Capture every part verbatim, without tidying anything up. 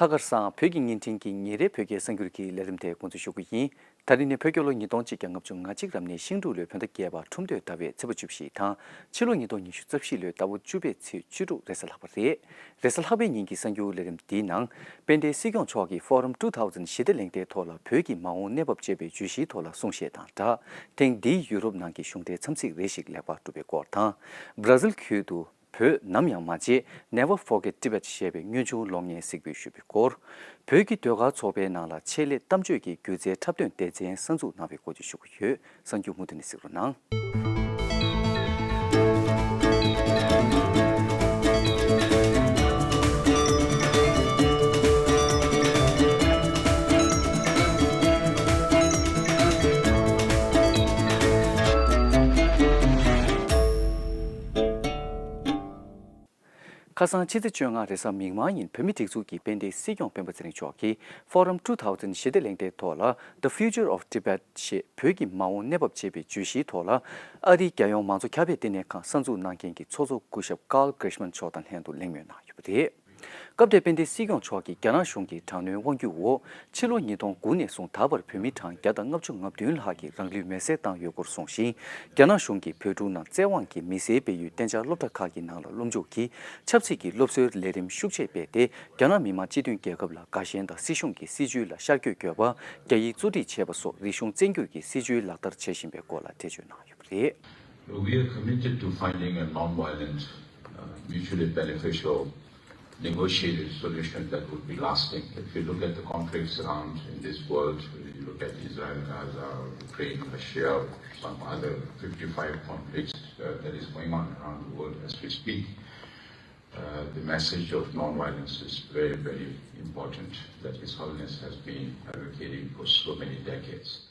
ལྷག་དཀར་བཟང་བོད་ཀྱི་བརྙན་འཕྲིན་གྱི་ཉིན་རེའི་བོད་སྐད་གསར་འགྱུར་གྱི་ལས་རིམ་དེ་འགོ་འཛུགས་ཞུ་གི་ཡིན། ད་རིང་ནི་བོད་རྒྱལ་ལོ་ཉིས་སྟོང་གཅིག་བརྒྱ་ལྔ་བཅུ་ང་གཅིག་རབ་གནས་ཤིང་འབྲུག་ལོའི་བོད་ཟླ་བརྒྱད་པ་ཁྲུམས་སྟོད་ཟླ་བའི་ཚེས་པ་བཅུ་བཞི་དང་ཕྱི་ལོ་ཉིས་སྟོང་ཉི་ཤུ་རྩ་བཞི་ལོའི་ཟླ་བ་བཅུ་པའི་ཚེས་བཅུ་དྲུག་རེས་གཟའ་ལྷག་པ་རེད། རེས་གཟའ་ལྷག་པའི་ཉིན་གྱི་གསར་འགྱུར་ལས་རིམ་འདིའི་ནང་། དཔལ་ལྡན་སྲིད་སྐྱོང་མཆོག་གིས་Forum two thousand ཞི་བདེ་གླེང་སྟེགས་ཐོག་ལ་བོད་ཀྱི་མ་འོངས་གནས་བབ་ཅེས་པའི་བརྗོད་གཞིའི་ཐོག་ལ་གསུང་བཤད་དང་སྦྲགས། ཐེངས་འདིའི་ཡུ་རོབ་ནང་གི་གཞུང་འབྲེལ་འཚམས་གཟིགས་རེ་ཞིག་ལེགས་པར་གྲུབ་པའི་སྐོར་དང་། བྷ་ར་ཟིལ་ཁུལ་དུ། བོད་ནམ་ཡང་མ་བརྗེད། Never Forget Tibet ཞེས་པའི་དངོས་བྱུང་གློག་བརྙན་གཟིགས་འབུལ་ཞུས་པའི་སྐོར། བོད་ཀྱི་ཟློས་གར་ཚོགས་པའི་ནང་ལ་ཆེད་ལས་གཏམ་བརྗོད་ཀྱི་སྒྱུ་རྩལ་འཁྲབ་སྟོན་སྡེ་ཚན་གསར་འཛུགས་གནང་བའི་སྐོར་བཅས་ཞུ་གི་ཡོད། གསར་འགྱུར་མུ་མཐུད་ནས་གཟིགས་རོགས་གནང་། ཁ་སང་ཕྱི་ཚེས་བཅོ་ལྔ་རེས་གཟའ་མིག་དམར་ཉིན་བོད་མིའི་སྒྲིག་འཛུགས་ཀྱི་དཔལ་ལྡན་སྲིད་སྐྱོང་སྤེན་པ་ཚེ་རིང་མཆོག་གིས་Forum two thousand ཞི་བདེ་གླེང་སྟེགས་ཐོག་ལ་The Future of Tibet ཞེས་བོད་ཀྱི་མ་འོངས་གནས་བབ་ཅེས་པའི་བརྗོད་གཞིའི་ཐོག་ལ་ཨ་རིའི་རྒྱལ་ཡོངས་མང་གཙོ་ཁྱབ་སྤེལ་ལྟེ་གནས་ཁང་གསར་འཛུགས་གནང་མཁན་གྱི་ཚོགས་གཙོ་སྐུ་ཞབས་Carl Gershman མཆོག་དང་ལྷན་དུ་གླེང་མོལ་གནང་ཡོད་པ་རེད། སྐབས་དེར་དཔལ་ལྡན་སྲིད་སྐྱོང་མཆོག་གིས་རྒྱ་ནག་གཞུང་གི་དྲག་གནོན་དབང་སྒྱུར་འོག་ཕྱི་ལོ་ཉིས་སྟོང་དགུ་ནས་བཟུང་ད་བར་བོད་མི་གྲངས་བརྒྱ་དང་ལྔ་བཅུ་ང་བདུན་ལྷག་གིས་རང་ལུས་མེར་སྲེག་བཏང་ཡོད་སྐོར་གསུངས་ཤིང་། རྒྱ་ནག་གཞུང་གིས་བོད་ཕྲུག་རྣམས་བཙན་དབང་གིས་མི་སེར་སྤེལ་ཡུལ་གཏན་འཇགས་སློབ་གྲྭ་ཁག་གི་ནང་ལ་སློབ་འཇུག་གི་ཆབ་སྲིད་ཀྱི་སློབ་གསོའི་ལས་རིམ་ཤུགས་ཆེ་སྤེལ་ཏེ། རྒྱ་ནག་མི་དམངས་སྤྱི་མཐུན་རྒྱལ་ཁབ་ལ་དགའ་ཞེན་དང་སྲིད་གཞུང་གི་སྲིད་བྱུས་ལ་ཤར་བསྐྱོད་དགོས་པ། རྒྱ་ཡིག་གཙོ་སྒྲིག་བྱས་པ་སོགས་རིག་གཞུང་བཙན་སྒྱུར་གྱི་སྲིད་བྱུས་ལག་བསྟར་བྱེད་བཞིན་པའི་སྐོར་ལ་འགྲེལ་བརྗོད་གནང་ཡོད་པ་རེད། We are committed to finding a non-violent, uh, mutually beneficial, negotiated solution that would be lasting. If you look at the conflicts around in this world, you look at Israel, Gaza, Ukraine, Russia, some other fifty-five conflicts, uh, that is going on around the world as we speak, uh, the message of non-violence is very, very important that His Holiness has been advocating for so many decades.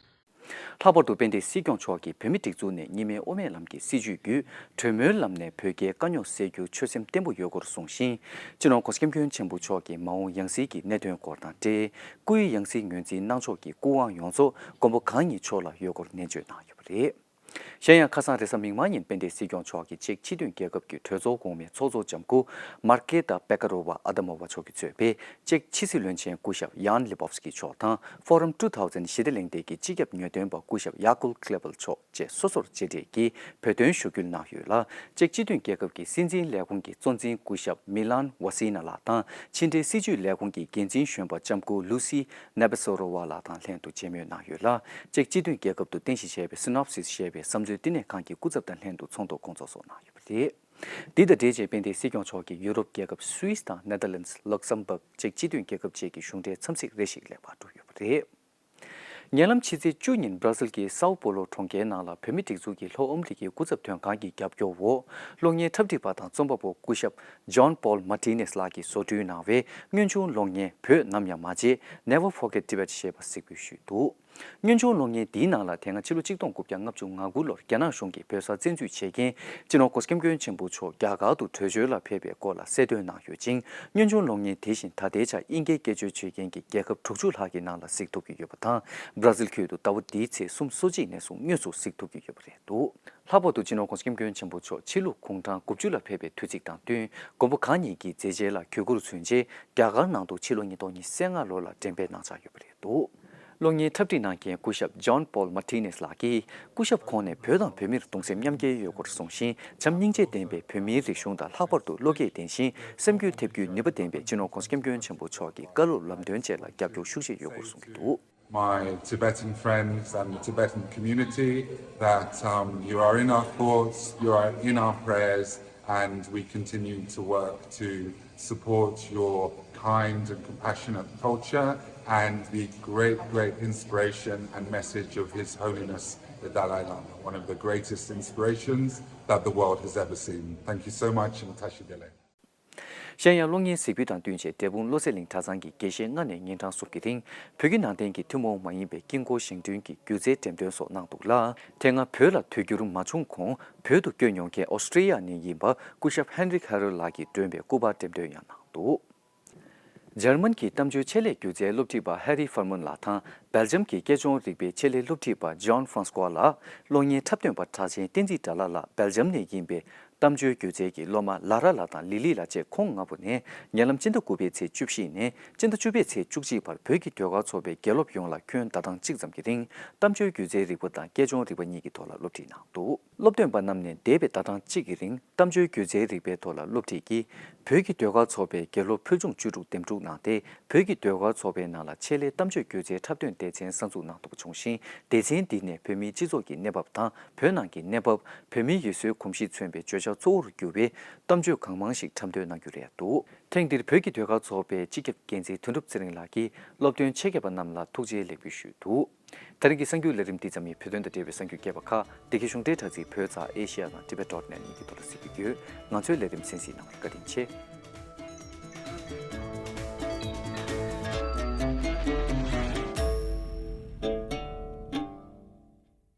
ལྷག་པར་དུ་དཔལ་ལྡན་སྲིད་སྐྱོང་མཆོག་གིས་བོད་མིའི་སྒྲིག་འཛུགས་ནས་གཉིས་སྨན་དབུ་མའི་ལམ་གྱི་སྲིད་བྱུས་བརྒྱུད་གྲོས་མོལ་ལམ་ནས་བོད་རྒྱའི་དཀའ་རྙོག་སེལ་རྒྱུར་ཆོད་སེམས་བརྟན་པོ་ཡོད་སྐོར་གསུངས་ཤིང་། སྤྱི་ནོར་༧གོང་ས་༧སྐྱབས་མགོན་ཆེན་པོ་མཆོག་གིས་མ་འོངས་ཡང་སྲིད་ཀྱི་གནད་དོན་སྐོར་དང་འབྲེལ། སྐུའི་ཡང་སྲིད་ངོས་འཛིན་གནང་ཕྱོགས་ཀྱི་སྐུ་དབང་ཡོངས་རྫོགས་མགོན་པོ་གང་ཉིད་མཆོག་ལ་ཡོད་སྐོར་ནན་བརྗོད་གནང་ཡོད་པ་རེད། གཞན་ཡང་ཁ་སང་རེས་གཟའ་མིག་དམར་ཉིན་དཔལ་ལྡན་སྲིད་སྐྱོང་མཆོག་གིས་ཅེཀ་སྤྱི་མཐུན་རྒྱལ་ཁབ་ཀྱི་གྲོས་ཚོགས་གོང་མའི་ཚོགས་གཙོ་ལྕམ་སྐུ་མར་ཀེ་ཏཱ་པེ་ཀ་རོ་ཝ་ཨ་དམོ་ཝ་མཆོག་གིས་གཙོས་པའི་ཅེཀ་ཕྱི་སྲིད་བློན་ཆེན་སྐུ་ཞབས་ཡཱན་ལི་བོབ་སི་ཀི་མཆོག་དང་Forum two thousand ཞི་བདེ་གླེང་སྟེགས་ཀྱི་སྤྱི་ཁྱབ་ཉེས་དོན་པ་སྐུ་ཞབས་ཡ་ཀོབ་ཀླེ་པལ་མཆོག་བཅས་སོ་སོར་མཇལ་འཕྲད་ཀྱིས་བོད་དོན་ཞུ་སྐུལ་གནང་ཡོད་ལ། ཅེཀ་སྤྱི་མཐུན་རྒྱལ་ཁབ་ཀྱི་སྲིད་འཛིན་ལས་ཁུངས་ཀྱི་གཙོ་འཛིན་སྐུ་ཞབས་མི་ལན་ཝ་སི་ན་ལགས་དང་ཕྱི་འབྲེལ་སྲིད་བྱུས་ལས་ཁུངས་ཀྱི་འགན་འཛིན་གཞོན་པ་ལྕམ་སྐུ་ལུ་སི་ནེ་པེ་སོ་རོ་ཝ་ལགས་དང་ལྷན་དུ་མཇལ་མོལ་གནང་ཡོད་ལ། ཅེཀ་སྤྱི་མཐུན་རྒྱལ་ཁབ་ཏུ་རྟེན་གཞི་བྱས་པའི་Synopsis ཞེས་པའི་བསམ་ཚུལ་བསྟི་གནས་ཁང་གི་སྐུ་ཚབ་དང་ལྷན་དུ་ཚོགས་འདུ་སྐོང་ཚོགས་སོགས་གནང་ཡོད་པ་རེད། འདི་དང་འབྲེལ་བྱས་དཔལ་ལྡན་སྲིད་སྐྱོང་མཆོག་གིས་ཡུ་རོབ་རྒྱལ་ཁབ་སུད་སི་དང་ནེ་དར་ལེན་སི། ལག་སམ་བྷག་ཅེཀ་སྤྱི་མཐུན་རྒྱལ་ཁབ་བཅས་ཀྱི་གཞུང་འབྲེལ་འཚམས་གཟིགས་རེ་ཞིག་ལེགས་པར་གྲུབ་ཡོད་པ་རེད། ཉེ་ལམ་ཕྱི་ཚེས་བཅུ་ཉིན་སྦྲ་སིལ་གྱི་སའོ་པོ་ལོ་གྲོང་ཁྱེར་ནང་ལ་བོད་མིའི་སྒྲིག་འཛུགས་ཀྱི་ལྷོ་ཨ་མི་རི་ཀའི་སྐུ་ཚབ་དོན་ཁང་གི་རྒྱབ་སྐྱོར་འོག་གློག་བརྙན་འཁྲབ་ཁྲིད་པ་དང་རྩོམ་པ་པོ་སྐུ་ཞབས་John Paul Martinez ལགས་ཀྱིས་བཟོ་སྐྲུན་གནང་བའི་དངོས་བྱུང་གློག་བརྙན་བོད་ནམ་ཡང་མ་བརྗེད། Never Forget Tibet ཞེས་པ་གཟིགས་འབུལ་ཞུས་འདུག་དངོས་བྱུང་གློག་བརྙན་འདིའི་ནང་ལ་དེ་སྔ་ཕྱི་ལོ་གཅིག་སྟོང་དགུ་བརྒྱ་ལྔ་བཅུ་ང་དགུ་ལོར་རྒྱ་ནག་གཞུང་གིས་བོད་ས་བཙན་འཛུལ་བྱས་རྐྱེན་སྤྱི་ནོར་༧གོང་ས་༧སྐྱབས་མགོན་ཆེན་པོ་མཆོག་རྒྱ་གར་དུ་བྲོས་བྱོལ་ལ་ཕེབས་པའི་སྐོར་ལ་གསལ་སྟོན་གནང་ཡོད་ཅིང་། དངོས་བྱུང་གློག་བརྙན་དེ་བཞིན་ད་ལྟའི་ཆར་དབྱིན་སྐད་བཀོལ་སྤྱོད་བྱེད་མཁན་གྱི་རྒྱལ་ཁབ་དྲུག་ཅུ་ལྷག་གི་ནང་ལ་གཟིགས་ཐུབ་ཀྱི་ཡོད་པ་དང་། སྦྲ་སིལ་ཁུལ་དུ་ཟླ་བ་འདིའི་ཚེས་གསུམ་སོ་གཅིག་ནས་བཟུང་དངོས་སུ་གཟིགས་ཐུབ་ཀྱི་ཡོད་པ་རེད་འདུག་ལྷག་པར་དུ་སྤྱི་ནོར་༧གོང་ས་༧སྐྱབས་མགོན་ཆེན་པོ་མཆོག་ཕྱི་ལུགས་དགུང་གྲངས་དགུ་བཅུ་ལ་ཕེབས་པའི་དུས་ཚིགས་དང་བསྟུན་མགོན་པོ་གང་ཉིད་ཀྱི་མཛད་རྗེས་ལ་གུས་བཀུར་མཚོན་ཆེད་རྒྱ་གར་ནང་དུ་ཕྱི་ལོ་ཉིས་སྟོང་ཉི་ཤུ་རྩ་ལྔ་ལོ་ལ་འགྲེམས་སྤེལ་གནང་འཆར་ཡོད་པ་རེད་འདུག་གློག་བརྙན་འཁྲབ་ཁྲིད་གནང་མཁན་སྐུ་ཞབས་John Paul Martinez ལགས་ཀྱིས་སྐུ་ཞབས་ཁོང་ནས་བོད་དང་བོད་མིར་གདུང་སེམས་མཉམ་སྐྱེད་ཡོད་སྐོར་གསུངས་ཤིང་། བྱམས་སྙིང་རྗེ་ལྡན་པའི་བོད་མིའི་རིག་གཞུང་དང་ལྷག་པར་དུ་བློ་སྐྱེད་ལྡན་ཞིང་སེམས་རྒྱུད་ཐེབས་རྒྱུའི་ནུས་པ་ལྡན་པའི་སྤྱི་ནོར་༧གོང་ས་༧སྐྱབས་མགོན་ཆེན་པོ་མཆོག་གི་བཀའ་སློབ་ལམ་སྟོན་བཅས་ལ་རྒྱབ་སྐྱོར་ཤུགས་ཆེ་ཡོད་སྐོར་གསུངས་ཀྱི་འདུག My Tibetan friends and the Tibetan community, that, um, you are in our thoughts, you are in our prayers, and we continue to work to support your kind and compassionate culture and the great, great inspiration and message of His Holiness the Dalai Lama, one of the greatest inspirations that the world has ever seen. Thank you so much, and Tashi Delek. གཞན་ཡང་གློག་བརྙན་གཟིགས་འབུལ་དང་བསྟུན་བྱས་འབྲས་སྤུངས་བློ་གསལ་གླིང་གྲྭ་ཚང་གི་དགེ་བཤེས་ལྔ་ནས་ཉིན་གྲངས་གསུམ་གྱི་རིང་བོད་བརྒྱུད་ནང་བསྟན་གྱི་ཐུན་མོང་མ་ཡིན་པའི་དཀྱིལ་འཁོར་བཞེངས་སྐྲུན་གྱི་སྒྱུ་རྩལ་འགྲེམས་སྟོན་སོགས་གནང་འདུག་ལ། དེ་སྔ་བོད་ལ་དུས་འགྱུར་མ་བྱུང་གོང་བོད་དུ་བསྐྱོད་མྱོང་མཁན་ཨོ་སི་ཀྲི་ཡ་ནས་ཡིན་པ་སྐུ་ཞབས་ཧན་རིག་ཧེ་རོལ་ལགས་ཀྱིས་བསྒྲོན་པའི་སྐུ་པར་འགྲེམས་སྟོན་ཡང་གནང་འདུག་འཇར་མན་གྱི་གཏམ་བརྗོད་ཆེད་ལས་སྒྱུ་རྩལ་སློབ་ཁྲིད་པ་ཧེ་རི་ཧྥར་མན་ལགས་དང་སྦེལ་ཇམ་གྱི་སྐད་སྦྱོང་རིག་པའི་ཆེད་ལས་སློབ་ཁྲིད་པ་ཇོན་ཧྥ་རན་སི་ཀོ་ལགས། གློག་བརྙན་འཁྲབ་སྟོན་པ་གྲགས་ཅན་བསྟན་འཛིན་དགྲ་ལྷ་ལགས་སྦེལ་ཇམ་ནས་ཡིན་པའི་ གཏམ་བརྗོད་སྒྱུ་རྩལ་གྱི་སློབ་མ་ལ་ར་ལགས་དང་ལི་ལི་ལགས་བཅས་ཁོང་ལྔ་པོ་ནས་ཉེ་ལམ་སྤྱི་ཟླ་དགུ་པའི་ཚེས་བཅུ་བཞི་ནས་སྤྱི་ཟླ་བཅུ་པའི་ཚེས་བཅུ་གཅིག་བར་བོད་ཀྱི་ཟློས་གར་ཚོགས་པའི་དགེ་སློབ་ཡོངས་ལ་ཁྱོན་ཟླ་གྲངས་གཅིག་ཙམ་གྱི་རིང་གཏམ་བརྗོད་སྒྱུ་རྩལ་རིག་པ་དང་སྐད་སྦྱོང་རིག་པ་གཉིས་ཀྱི་ཐོག་ལ་སློབ་ཁྲིད་གནང་འདུག་སློབ་སྟོན་པ་རྣམས་ནས་འདས་པའི་ཟླ་གྲངས་གཅིག་གི་རིང་གཏམ་བརྗོད་སྒྱུ་རྩལ་རིག་པའི་ཐོག་ལ་སློབ་ཁྲིད་ཀྱིས་བོད་ཀྱི་ཟློས་གར་ཚོགས་པའི་དགེ་སློབ་ཕུལ་བྱུང་བཅུ་དྲུག་འདེམས་སྒྲུག་གནང་སྟེ། བོད་ཀྱི་ཟློས་གར་ཚོགས་པའི་ནང་ལ་ཆེད་ལས་གཏམ་བརྗོད་སྒྱུ་རྩལ་འཁྲབ་སྟོན་སྡེ་ཚན་གསར་འཛུགས་གནང་ཐུབ་པ་བྱུང་ཞིང་། སྡེ་ཚན་འདི་ནས་བོད་མིའི་སྤྱི་ཚོགས་ཀྱི་གནས་བབ་དང་བོད་ནང་གི་གནས་བབ། བོད་མིའི་ཡུལ་སྲོལ་གོམས་གཤིས་མཚོན་པའི་བརྗོད་བྱ་གཙོ་བོར་གྱུར་པའི་གཏམ་བརྗོད་གང་མང་ཞིག་འཁྲབ་འདོན་གནང་རྒྱུ་རེད་འདུག་ཐེངས་འདིར་བོད་ཀྱི་ཟློས་གར་ཚོགས་པའི་སྤྱི་ཁྱབ་འགན་འཛིན་དོན་གྲུབ་ཚེ་རིང་ལགས་ཀྱིས་སློབ་སྟོན་ཆེད་མཁས་པ་རྣམས་ལ་ཐུགས་རྗེ་ལེགས་འབུལ་ཞུས་འདུག་ད་རིང་གི་གསར་འགྱུར་ལས་རིམ་འདི་ཙམ་ཡིན། བོད་དོན་དང་འབྲེལ་བའི་གསར་འགྱུར་རྒྱས་པ་ཁག་འདི་གའི་གཞུང་འབྲེལ་དྲ་ཚིགས་བོད་ཙ་ཨེ་ཤི་ཡ་དང་tibet dot net གཉིས་ཀྱི་ཐོག་ལ་གཟིགས་རྒྱུ་ཡོད། ང་ཚོའི་ལས་རིམ་གསན་གཟིགས་གནང་བར་བཀའ་དྲིན་ཆེ།